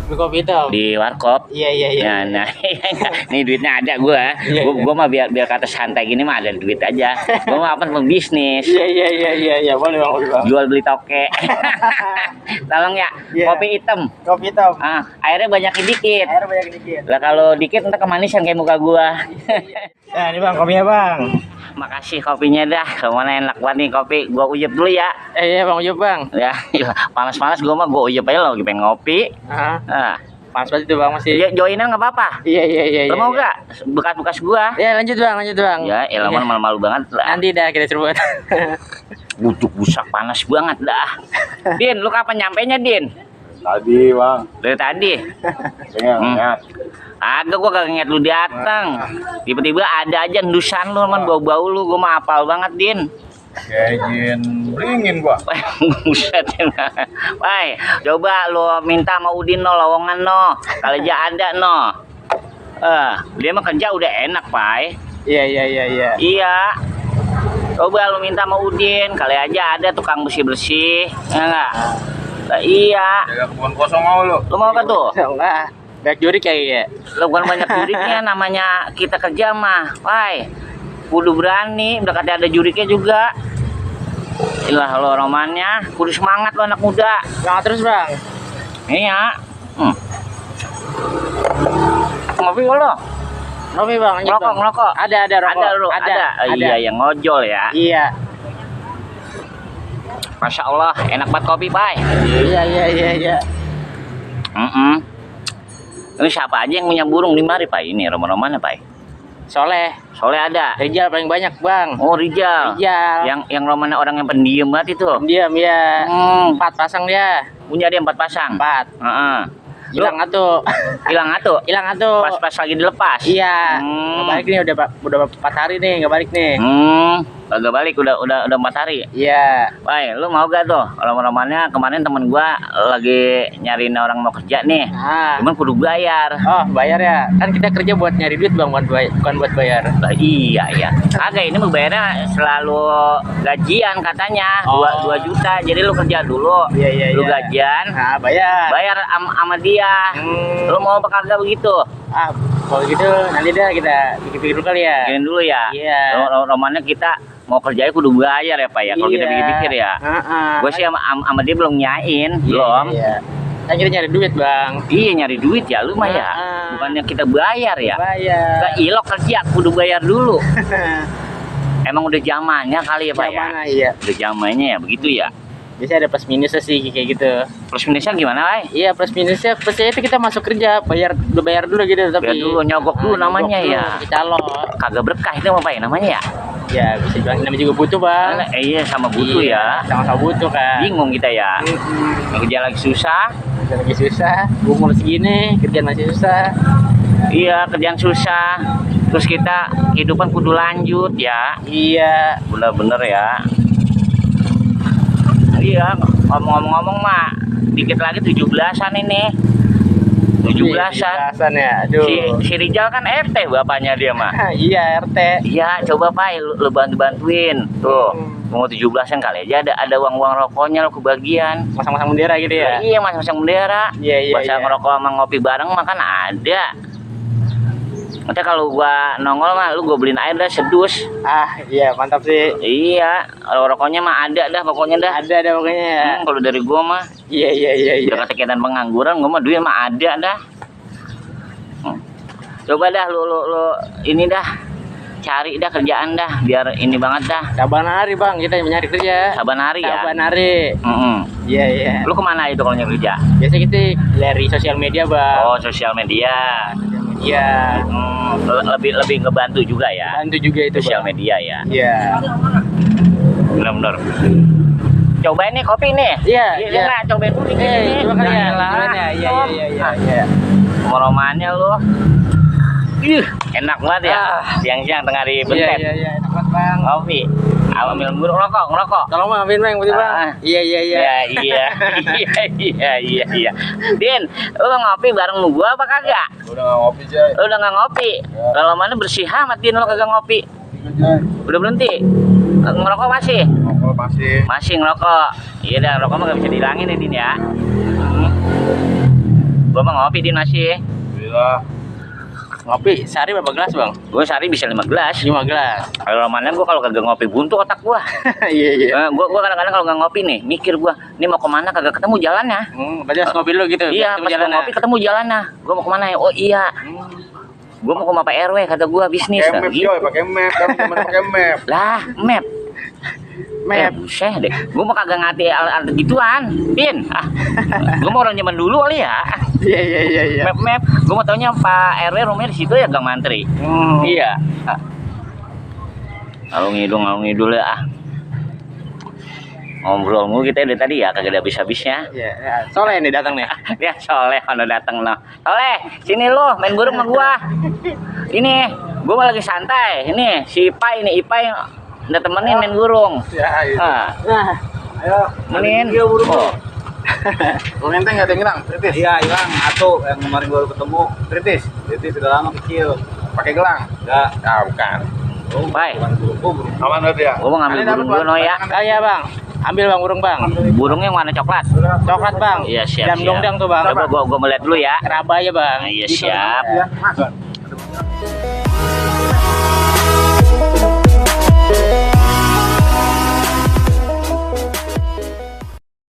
Beli kopi hitam. di warkop. Iya iya iya. Nah, nih duitnya ada gua. Iya, Gua mah biar kata santai gini mah ada duit aja. Gua mah apa pembisnis. Iya iya iya iya iya, boleh bang, boleh bang. Jual beli toke. Tolong ya, Iya. kopi hitam. Kopi hitam. Airnya banyakin dikit. Air banyak dikit. Lah kalau dikit ntar kemanisan kayak muka gua. Nah ini bang kopinya bang. Makasih kopinya dah. Kemana enak banget nih kopi. Gua uyep dulu ya. Iya bang, uyup bang. Ya, panas-panas gua mah gua uyep aja lagi pengen ngopi. Nah, Panas banget itu bang masih. joinan nggak apa-apa. Iya iya iya. Lo mau iya. gak bekas-bekas gua? Ya lanjut bang, lanjut bang. Ya, elaman malu-malu banget lah. Nanti dah kita suruh buat. Bujuk busak panas banget dah. Din, lu kapan nyampenya, Din? Tadi bang, Dari tadi. ingat. Agak gua kagak ngeliat lu datang. Tiba-tiba ada aja endusan lu, man bau-bau lu, gua mah apal banget, Din. Kayak jin beringin gua. Buset. Woi, coba lu minta sama Udin no lowongan no. Kalau aja ada no. Dia mah kerja udah enak, Pai. Iya iya iya iya. Iya. Coba lu minta sama Udin, kali aja ada tukang bersih-bersih. Ya enggak? Iya. Jaga kebun kosong mau lu. Lu mau apa tuh? Enggak. Banyak juri kayaknya. Lu bukan banyak juriknya, namanya kita kerja mah. Woi. Kudu berani, udah kata ada juriknya juga. Ilah lo romannya, kudu semangat lo anak muda. Nah, terus bang. Iya. Ngopi lo? Kopi bang, lanjut, Ngerokok, bang. ngerokok. Ada rokok. Ada lo, ada. Iya, yang ngojol ya. Iya. Masya Allah, enak banget kopi, Pai. Iya iya iya iya. Ini siapa aja yang punya burung di mari, Pai? Ini roman-romannya, Pai. Soleh. Soalnya ada. Rijal paling banyak bang. Oh, Rijal. Rijal. Yang romannya orang yang pendiam banget itu. Diam ya. 4 pasang dia. Punya dia 4 pasang. 4. Heeh. Hilang atuh. Hilang atuh. Hilang atuh. Pas lagi dilepas. Iya. Nggak balik nih, udah 4 hari nih nggak balik nih. Kagak balik udah 4 hari. Iya. Woi, lu mau gak tuh? Roman-romannya kemarin temen gua lagi nyariin orang mau kerja nih. Nah. Cuman kudu bayar. Oh, bayar ya. Kan kita kerja buat nyari duit bang, bukan buat bayar. Lah, iya ya. Kagak, ini bayarnya selalu gajian katanya. 2 juta. Jadi lu kerja dulu. Iya iya Lu iya. gajian. Nah, bayar. Bayar sama dia. Lu mau apa kagak begitu? Ah, kalau gitu nanti dah kita pikir-pikir dulu kali ya. Gini dulu ya. Iya. Romannya kita mau kerjanya kudu bayar ya, Pak ya. Kalau kita pikir-pikir ya. Gue sih sama dia belum nyain, belum. Iya. Kan kita nyari duit bang. Iya, nyari duit ya lu mah ya. Bukannya kita bayar ya. Bayar. Lah ilok kerja kudu bayar dulu. Emang udah zamannya kali ya, Pak ya. Mana iya. Udah zamannya ya begitu ya. Biasanya ada plus minusnya sih kayak gitu. Plus minusnya gimana, Pak? Iya, plus minusnya plusnya itu kita masuk kerja udah bayar dulu gitu, tapi Bayar dulu, nyogok dulu namanya nyogok ya. dulu, pakai calon. Kagak berkah itu apa, Pak ya namanya ya? Ya bisa bilang namanya juga butuh bang. Iya, sama butuh ya. Sama-sama butuh kan. Bingung kita ya. Kerja lagi susah. Kerjaan lagi susah, umur segini kerjaan masih susah. Iya, kerjaan susah. Terus kita kehidupan kudu lanjut ya. Iya. Bener-bener ya. Iya, ngomong-ngomong mah dikit lagi 17-an ini. 17-an. 17-an ya. Aduh. Si Rijal kan RT bapaknya dia mah. Iya, RT. Iya, coba Pak lu bantu-bantuin. Tuh, mau 17-an kali aja ada uang-uang rokoknya lu kebagian. Masang-masang bendera gitu ya. Iya, masang bendera. Iya, iya. Masa ngerokok sama ngopi bareng mah kan ada. Nanti kalau gua nongol mah lu gua beliin air dah sedus. Ah, iya mantap sih. Iya, kalau rokoknya mah ada dah pokoknya dah. Ada pokoknya ya. Kalau dari gua mah Iya, iya, iya, iya. udah kegiatan pengangguran, gua mah duit mah ada dah. Coba dah lu ini dah cari dah kerjaan dah biar ini banget dah. Saban hari bang, kita mencari kerja. Saban hari ya. Saban hari. Iya, iya. Lu kemana itu kalau nyari kerja? Biasa kita dari sosial media bang. Oh, sosial media. Iya. Lebih ngebantu juga ya. Bantu juga itu Sosial bang. media ya. Iya. Benar-benar. Cobain nih kopi nih. Iya. Iya nggak? Cobain dulu nih. Coba kali ya. Lah. Iya, iya, iya, iya, iya. Romannya lu. Enak banget ya. Siang-siang tengah hari Iya, bentet. iya, iya. Enak banget bang. Kopi. Ambil ngerokok. Tolong maafin bang, putih bang. Iya, iya, iya. Iya. Iya. Din, lu ngopi bareng gua apa kagak? Udah nggak ngopi Jay. Lu udah nggak ngopi? Kalau mana bersih amat Din, lu kagak ngopi. Jay. Udah berhenti? Ngerokok masih? Ngopi masih. Masih ngerokok. Iya dah, rokok mah gak bisa dihilangin ya Din ya. Gua mah ngopi di nasi. Bila. Ngopi sehari berapa gelas, Bang? Gua sehari bisa 5 gelas. 5 gelas. Kalau romannya gua kalau kagak ngopi buntu otak gua. Iya, iya. Gua kadang-kadang kalau nggak ngopi nih, mikir gua, ini mau kemana kagak ketemu jalannya. Berarti harus ngopi dulu gitu. Iya, pas gua ngopi ketemu jalannya. Gua mau kemana ya? Oh iya. Gua mau ke Mapa RW kata gua bisnis. Pakai map, coy, pakai map. Kamu cuma pakai map. Lah, map. Buset deh. Gua mau kagak ngerti alat gituan. Pin. Gua mau orang zaman dulu kali ya. Iya, iya, iya, iya. Map. Gua mau taunya Pak RW rumahnya di situ ya Gang Mantri. Iya. Alung ngidul ya. Ngobrol mulu kita dari tadi ya kagak ada habis-habisnya. Iya, ya. Soleh nih datang nih. Ya Soleh udah datang loh. Soleh, sini lu main burung sama gua. Ini, gua lagi santai. Ini si Ipai udah temenin main burung. Ya, itu. Nah, Ayo. Temenin. Oh. Komentar nggak ada yang hilang? Kritis. Iya, hilang. Satu yang kemarin baru ketemu. Kritis sudah lama kecil. Pakai gelang? Enggak. Ah, bukan. Pai, Aman berarti ya? gua mau ngambil burung dulu no ya. oh iya, Bang. Ambil, Bang, burung, Bang. Burungnya yang warna coklat. Coklat, Bang. Iya siap. Jam dongdang tuh, Bang. Coba gua melihat dulu ya. Keraba ya, Bang. Iya Gitu. siap. Iya.